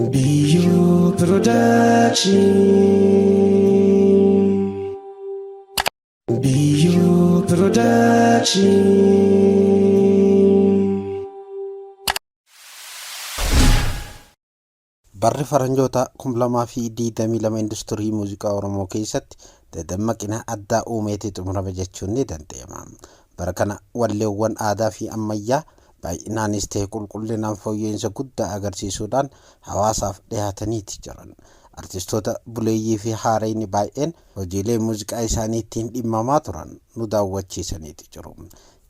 BU Production. BU Production. Barri faranjoota 2022 industirii muuziqaa Oromoo keessatti dadammaqina addaa uumeetii xumurame jechuun ni danda'ama. Bara kana walleewwan aadaa fi ammayyaa baay'inaanis ta'e qulqullinaan fooyya'insa guddaa agarsiisuudhaan hawaasaaf dhiyaataniiti jiran. Artistoota buleeyyii fi haarayni baay'een hojiilee muuziqaa isaanii ittiin dhimmamaa turan nu daawwachiisaniiti jiru.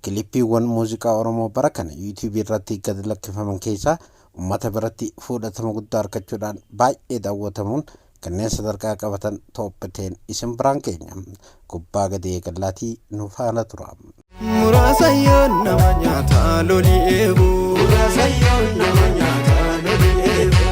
Kilippiiwwan muuziqaa Oromoo bara kana yuutuubii irratti gad lakkifaman keessaa uummata biratti fudhatama guddaa argachuudhaan baay'ee daawwatamuun kanneen sadarkaa qabatan top 10 isin biraan keenya. Gubbaa gadi eegallaatii nu faana tura. Muraasa yoo nama nyaataa loli eeguu. Muraasa yoo nama nyaataa loli eeguu.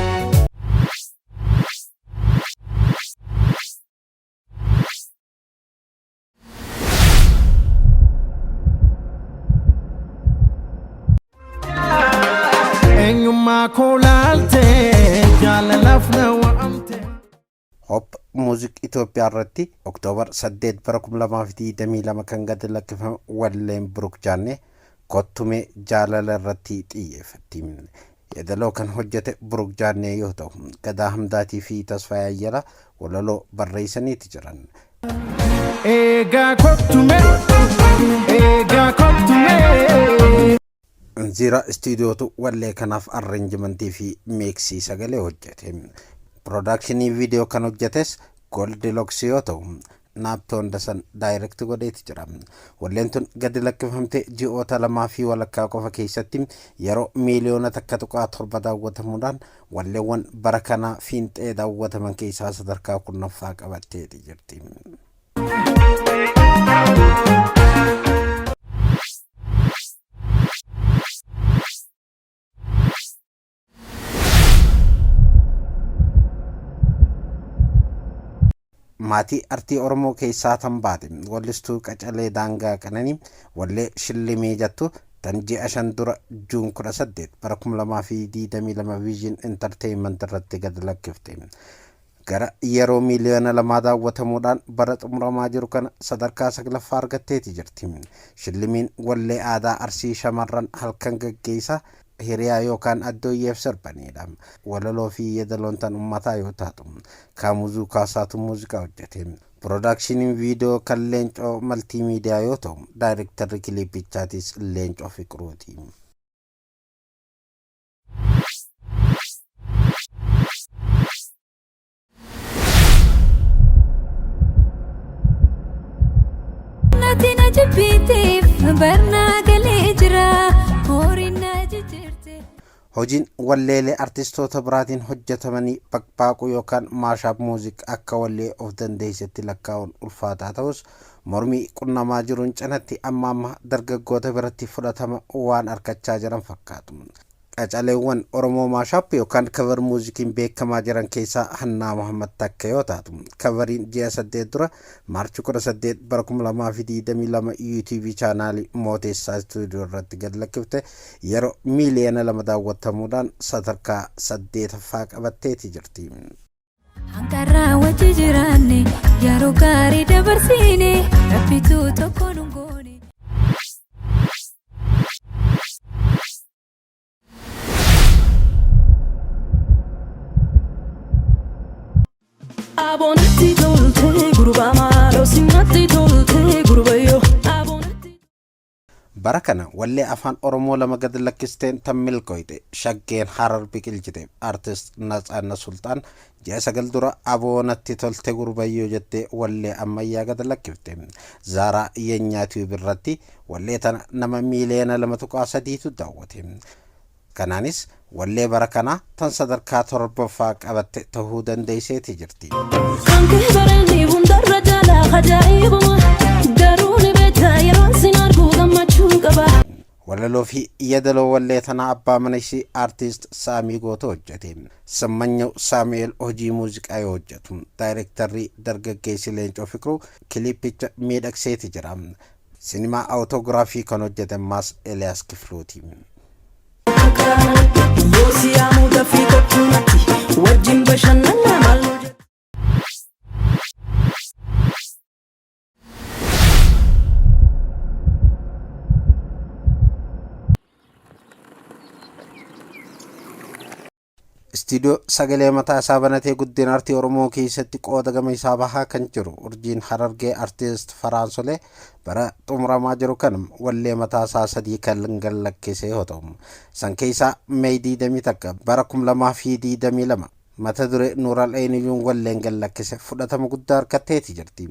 Eenyummaa koo laaltee jaalalaaf na waamte. Hop Music Itoophiyaa irratti Oktoobar 8 bara 2022 kan gadi lakkifame walleen Biruk Jaannee kottumee jaalala irratti xiyyeeffatti. Yeedaloo kan hojjete Biruk Jaannee yoo ta'u, Gadaa Hamdaatii fi Tasfaayee Ayyalaa walaloo barreessaniiti jiran. Eegaa kottume, eegaa kottume. Inziira Istuudiyootu wallee kanaaf arreenjimentii fi miiksii sagalee hojjete. Piroodakshinii viidiyoo kan hojjetes Goldilocks yoo ta'u, Naaptoon Dasan daayirekti godheeti jira. Walleen tun gadi lakkifamte ji'oota lamaa fi walakkaa qofa keessatti yeroo miiliyoona 1.7 daawwatamuudhaan walleewwan bara kanaa fiinxee daawwataman keessaa sadarkaa 10ffaa qabatteeti jirti. Maatii artii Oromoo keessaa tan baate wallistuu Qacalee Daangaa Qananii wallee Shillimii jettu tan ji'a 5 dura Juun 18 bara 2022 Vision Entertainment irratti gad lakkifte. Gara yeroo miiliyoona 2 daawwatamuudhaan bara xumuramaa jiru kana sadarkaa 9ffaa argatteeti jirti. Shillimiin wallee aadaa Arsii shamarran halkan gaggeessaa hiriyaa yookaan addooyyeef sirbaniidha. Walaloo fi yeedaloon tan ummataa yoo taatu, Kaamuzuu Kaasaatu muuziqaa hojjete. Piroodaakshiniin viidiyoo kan Leencoo Maltiimiidiyaa yoo ta'u, daayirektarri kiliippichaatis Leencoo Fiqruuti. Natti na jibbiteef barnaa galee jira horiin na jijjiirte. Hojiin walleelee artistoota biraatiin hojjetamanii baqbaaquu yookaan maashaap muuziq akka wallee of dandeessetti lakkaa'uun ulfaataa ta'us, mormii qunnamaa jiruun cinatti amma amma dargaggoota biratti fudhatama waan argachaa jiran fakkaatu. Qacaleewwan Oromoo maashaap yookaan cover muuzikiin beekamaa jiran keessaa Hannaa Muhammad takka yoo taatu, kavariin ji'a 8 dura Maarchi 18 bara 2022 yuutuubii chaanaalii Mooteessaa Istuudiyoo irratti gad lakkifte yeroo miiliyoona 2 daawwatamuudhaan sadarkaa 8ffaa qabatteeti jirti. Hanqarraa wajji jiraanne yeroo gaarii dabarsiine rabbitu tokko nun goone. Aboonatti toltee gurbaa maaloo sinnatti toltee gurbayyoo. Aboonatti. Bara kana wallee Afaan Oromoo lama gad lakkisteen tan milkooyte Shaggeen Harar biqilchite Artist Natsaannat Sulxaan ji'a 9 dura Aboo natti tolte gurbayyoo jettee wallee ammayyaa gad lakkifte. Zaaraa Yenyaa Tube irratti wallee tana nama miiliyoona 2.3tu daawwate. Kanaanis wallee bara kanaa tan sadarkaa 7ffaa qabatte tahuu dandeeyseeti jirti. Kan kee bareenni hundarra caalaa ajaa'ibuma. Garuu ni beekta yeroon sin argu gammachuu qaba. Walaloo fi yeedaloo wallee tanaa abbaa mana ishii Artist Saamii Gootoo hojjete. Sammanyaw Saamu'eel hojii muuziqaa yoo hojjetu, daayirektarri dargaggeessi Leencoo Fiqruu kiliippicha miidhagseeti jira. Sinimaa awutoogiraafii kan hojjete ammaas Eliyaas Kifluuti. Yoo si yaamuu dafii kottuu natti. Istiidiyoo sagalee mataa isaa banatee guddina artii Oromoo keessatti qooda gama isaa bahaa kan jiru urjiin Harargee Artiist Faraansolee bara xumuramaa jiru kan wallee mataa isaa sadii kan gallakkise yoo ta'u, san keessaa May 21 bara 2022 mata duree Nuural Eeniyyuun walleen gallakkise fudhatama guddaa argatteeti jirti.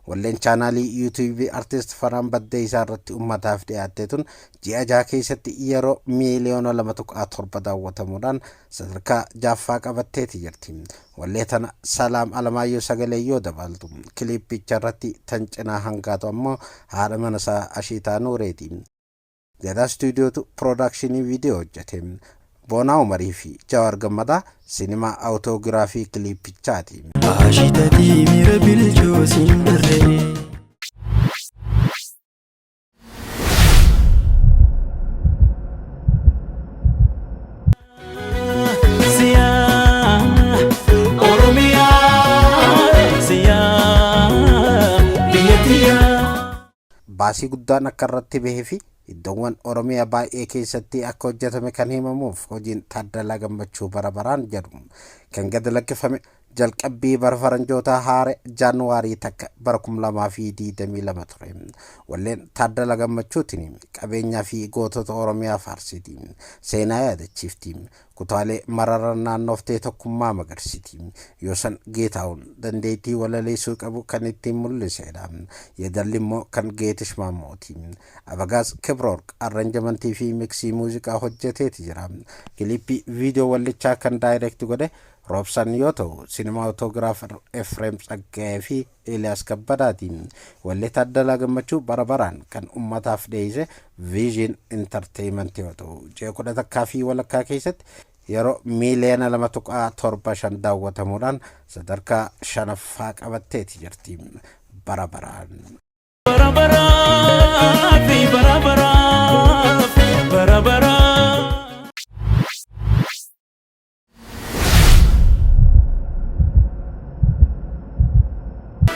Walleen chaanaalii yuutuubii Artiist Farhaan Baddeessaa irratti uummataaf dhiyaatte tun ji'a 6 keessatti yeroo miiliyoona 2.7 daawwatamuudhaan sadarkaa jaaffaa qabatteeti jirti. Wallee tana Salaam Alamaayyoo sagalee yoo dabaltu, kiliippicha irratti tan cinaa hangaatu ammoo haadha mana isaa Ashiitaa Nuureeti. Gadaa Istuudiyootu piroodakshinii viidiyoo hojjete. Boonaa Umarii fi Jawaar Gammadaa sinimaa awutoogiraafii kiliippichaati. Ashitatii miira bilchoo siin barree. Baasii guddaan akka irratti bahee fi iddoowwan Oromiyaa baay'ee keessatti akka hojjetame kan himamuuf hojiin Taaddalaa Gammachuu bara baraan jedhu kan gad lakkifame jalqabbii bara faranjootaa haare Jaanuwaarii 1 bara 2022 ture. Walleen Taaddalaa Gammachuutiin qabeenyaa fi gootota Oromiyaa faarsiti. Seenaa yaadachiifti. Kutaalee marara naannooftee tokkummaa magarsiti. Yoosan Geetaahun dandeettii walaleessuu qabu kan ittiin mul'isedha. Yeedalli immoo kan Geetish Maammooti. Abagaaz Kibroorq arranjamantii fi miksii muuziqaa hojjeteeti jira. Kiliippii viidiyoo wallichaa kan daayireekti godhe Roobsan yoo ta'u, sinemaatogiraafar Efreem Tsaggaayee fi Eeliyaas Kabbadaati. Wallee Taaddalaa Gammachuu bara baraan kan ummataaf dhiyeesse Vision Entertainment yoo ta'u, ji'a 11.5 keessatti yeroo miiliyoona 2.75 daawwatamuudhaan sadarkaa shanaffaa qabatteeti jirti. Bara baraan. Bara baraaf, bara baraaf, bara baraaf.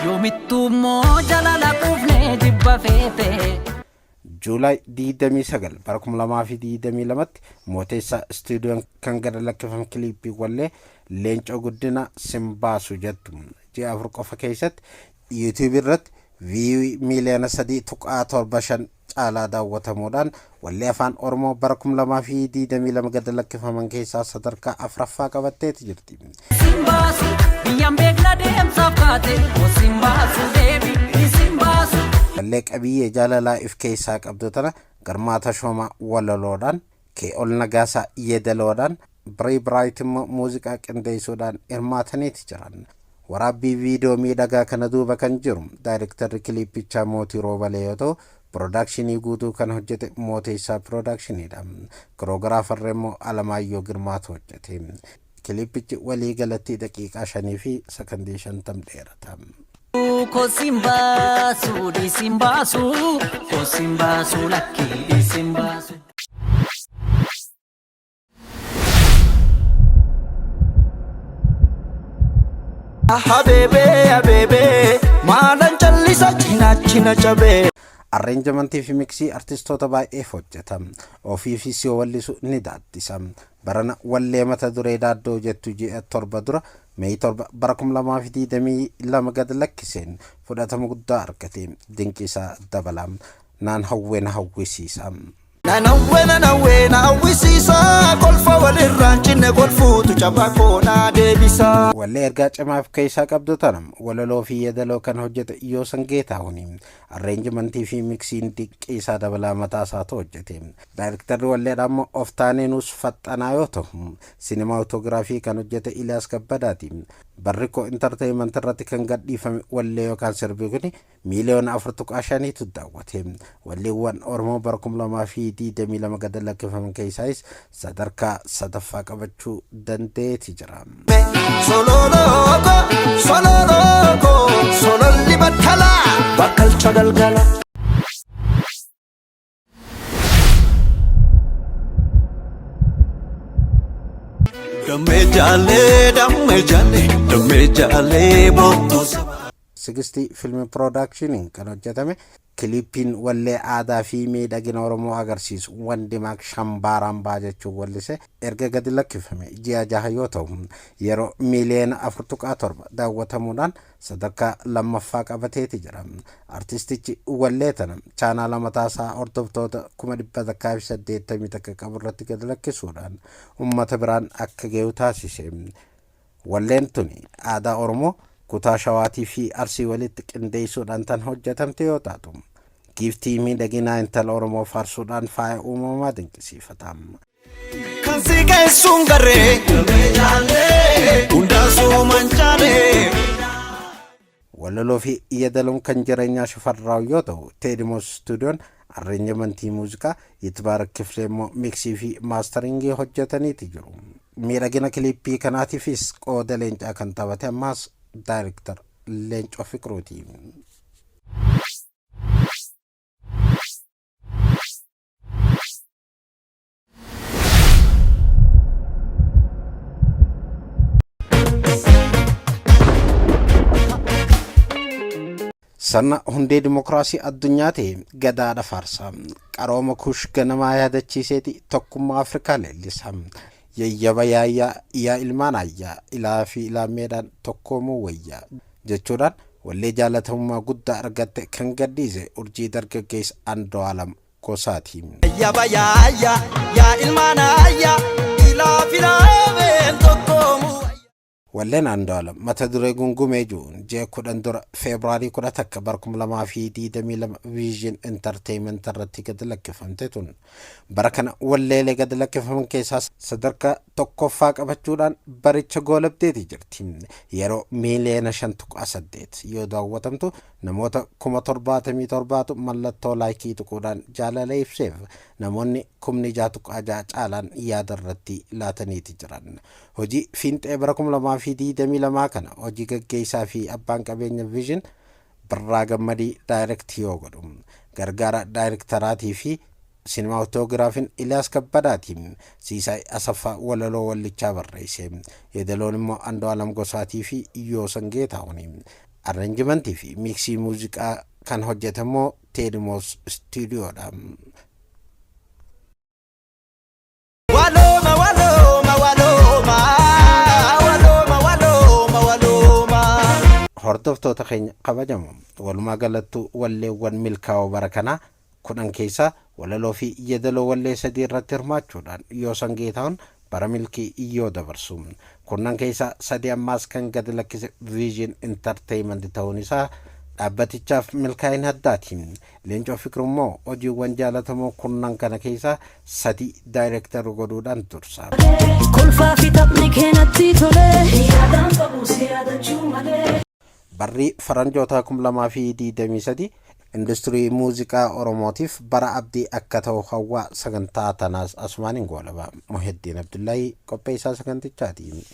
Yoomittuu immoo jalala quufnee jibba feete. Juulaay 29 bara 2022tti Mooteessaa Istuudiyoon kan gad lakkifame kiliippii wallee Leencoo Guddina Simbaasu jettu ji'a 4 qofa keessatti YouTube irratti viiyuu miiliyoona 3.75 caalaa daawwatamuudhaan wallee Afaan Oromoo bara 2022 gad lakkifaman keessaa sadarkaa afraffaa qabatteeti jirti. Simbaasu biyyaan beekna deemsaaf kaate simbaasu deebi simbaasu. Wallee qabiyyee jaalalaa if keessaa qabdu tana Girmaa Tashoomaa walaloodhaan, Kee'ol Nagaasaa yeedaloodhaan, Birii Biraayit immoo muuziqaa qindeessuudhaan hirmaataniiti jiran. Waraabbii viidiyoo miidhagaa kana duuba kan jiru daayirektarri kiliippichaa Mootii Roobalee yoo ta'u, piroodakshinii guutuu kan hojjete Mooteessaa Piroodakshinidha. Kiroogiraafarri immoo Alamaayyoo Girmaatu hojjete. Kiliippichi waliigalatti daqiiqaa 5 fi sakandii 50 dheerata. Kosin baasu dhiisin baasu kosin baasu lakkii dhiisin baasu. Habeebee habeebee maalan callisa cinaachi na cabee. Arreenjamantii fi miksii artistoota baay'eef hojjeta. Ofiifis yoo wallisu ni daaddisa. Barana wallee mata duree Daaddoo jettu ji'a 7 dura May 7 bara 2022 gad lakkiseen fudhatama guddaa argate. Dinqisaa Dabalaa. Naan hawwee na hawwisiisa. Nan hawwe nan hawwe na hawwisiisa kolfa walirraan cinne kolfuutu cabaa koo naa deebisa. Wallee ergaa cimaa of keessaa qabdu tana walaloo fi yeedaloo kan hojjete Yoosan Geetaahuni. Arreenjimantii fi miksiin Dinqiisaa Dabalaa mataa isaatu hojjete. Daayirektarri walleedhaa immoo Oftaaneenuus Faxxanaa yoo ta'u, sinemaatoogiraafii kan hojjete Iliyaas Kabbadaati. Barrikoo Intarteeyimant irratti kan gadhiifame wallee yookaan sirbi kuni miiliyoona 4.5tu daawwate. Walleewwan Oromoo bara 2022 gad lakkifaman keessaayis sadarkaa sadaffaa qabachuu danda'eeti jira. Sololooko sololooko sololli battalaa bakkalcha galgala. Dammee jaalee dammee jaalee dammee jaalee boontuu saba. Sigistii Filmi Piroodaakshiniin kan hojjetame Kiliippiin wallee aadaa fi miidhagina Oromoo agarsiisu Wandimaak Shambaaraambaa jechuun wallise erga gadi lakkifame ji'a 6 yoo ta'u, yeroo miiliyoona 4.7 daawwatamuudhaan sadarkaa lammaffaa qabateeti jira. Artistichi wallee tana chaanaala mataasaa hordoftoota 181,000 qabu irratti gadi lakkisuudhaan uummata biraan akka gahu taasise. Walleen tuni aadaa Oromoo kutaa Shawaatii fi Arsii walitti qindeessuudhaan tan hojjetamte yoo taatu, giiftii miidhaginaa intala Oromoo faarsuudhaan faaya uumamaa dinqisiifata. Kan si geessuun garee hundaasuu mancaalee. Walaloo fi yeedaloon kan Jireenyaa Shifarraaw yoo ta'u, Teedimoos Istuudiyoon arreenjimentii muuziqaa, Yitbaarak Kifilee immoo miiksii fi maastaringii hojjetaniiti jiru. Miidhagina kiliippii kanaatiifis qooda leencaa kan taphate ammaas daayirektar Leencoo Fiqiruuti. Sirna hundee dimokiraasii addunyaa ta'e Gadaadha faarsa. Qarooma Kuush ganamaa yaadachiiseeti tokkummaa Afrikaa leellisa. Yayyaba yaayyaa yaa ilmaan aayyaa ilaa fi ilaammeedhaan tokkoomuu wayya jechuudhaan wallee jaalatamummaa guddaa argatte kan gadhiise urjii dargaggeessa Andu'aalam Gosaati. Yayyaba yaayyaa yaa ilmaan aayyaa ilaa fi ilaameen tokkoomuu wayya. Walleen Andu'aalam mata duree Gungumee ju'uun ji'a 10 dura Feebruaarii 11 bara 2022 Vision Entertainment irratti gadi lakkifamte tun bara kana walleelee gadi lakkifaman keessaa sadarkaa tokkoffaa qabachuudhaan baricha goolabdeeti jirti. Yeroo miiliyoona 5.8 yoo daawwatamtu namoota 77,000tu mallattoo laayikii tuquudhaan jaalala ibseef, namoonni kumni 6.6 caalaan yaada irratti laataniiti jiran. Hojii fiinxee bara 2022 kana hojii gaggeessaa fi abbaan qabeenya Vision Birraa Gammadii daayirektii yoo godhu, gargaara daayirektaraatii fi Siinimaatoogiraafiin Iliyaas Kabbadaati. Siisaay Asaffaa walaloo wallichaa barreesse. Yeedaloon immoo Andu'aalam Gosaatii fi Yoosan Geetaahuni. Arreenjimentii fi miiksii muuziqaa kan hojjete immoo Teedimoos Istuudiyoodha. Walooma walooma walooma walooma walooma walooma. Hordoftoota keenya kabajamoo, walumaa galattuu walleewwan milkaa'oo bara kanaa 10 keessaa walaloo fi yeedaloo wallee 3 irratti hirmaachuudhaan Yoosan Geetaahun bara milkii yoo dabarsu, kurnan keessaa 3 ammaas kan gadi lakkise Vision Entertainment ta'uun isaa dhaabbatichaaf milkaa'ina addaati. Leencoo Fiqiruu immoo hojiiwwan jaalatamoo kurnan kana keessaa 3 daayirektara godhuudhaan dursa. Kolfaa fi taphni kee natti tole. Yaadaan qabu si yaadachuu malee. Barri faranjootaa 2023 industirii muuziqaa Oromootiif bara abdii akka ta'u hawwaa sagantaa tanaas asumaan hin goolaba. Muhiddiin Abdullaahii qopheessaa sagantichaati.